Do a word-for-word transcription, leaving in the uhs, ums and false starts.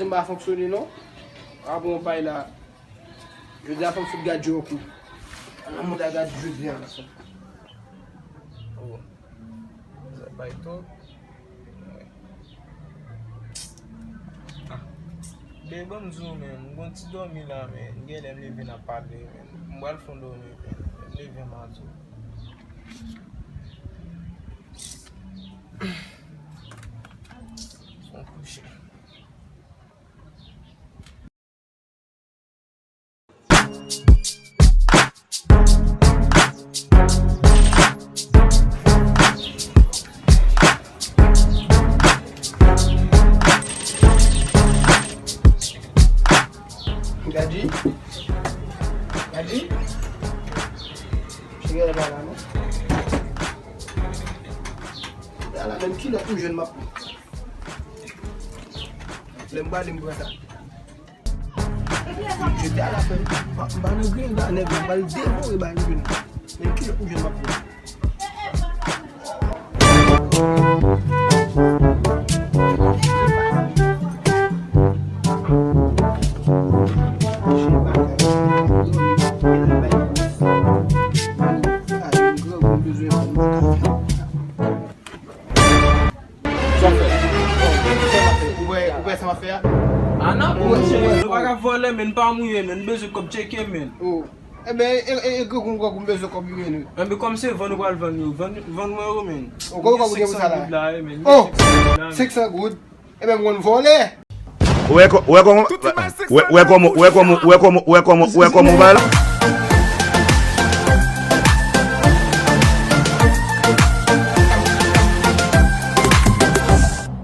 pa fonksyone non. Apre yon bay la. Jodi a fò m fout gad yo yon kou. Ala moun ta gad jodi a la. Oh. Sa bay tou. Ah. Bebe, ban m di w, men, m gon ti dòmi la, men. Genlè m leve n ap pale, men. M pral fon dòmi, men. M leve m a di w. Fon kouche. Gadi? Gadi? Cheri, la pa la, non? Ala menm kilòt m jwenn m ap pran. Lè m prale m pran sa. Jodi a la fen, m pa nan griyen ba nèg la, m pral devore ba griyen. Men kilòt m jwenn m ap pran. Sa w fè? Ou wè, ou wè sa m ap fè a? Ah non, ou wè, monchè, ou wè, nou pa ka vòlè, men n pa mouye, men n bezwen kòb tcheke, men. Oh. Ebyen, e, e, e, grangoun, grangoun bezwen kòb wi, men. Ebyen, kòm se vann ou pral vann yo, vann, vann mwen yo, men. Oh, kòman kòb ou gen pou sa la? Senk san goud la, wi, men. Oh! Senk san goud la, men. Senk san goud? Ebyen, m konn vòlè. Ou wè kò-, ou wè kòman, ou wè, ou wè kòman, ou wè kòman, ou wè kòman, ou wè kòman ou ba la?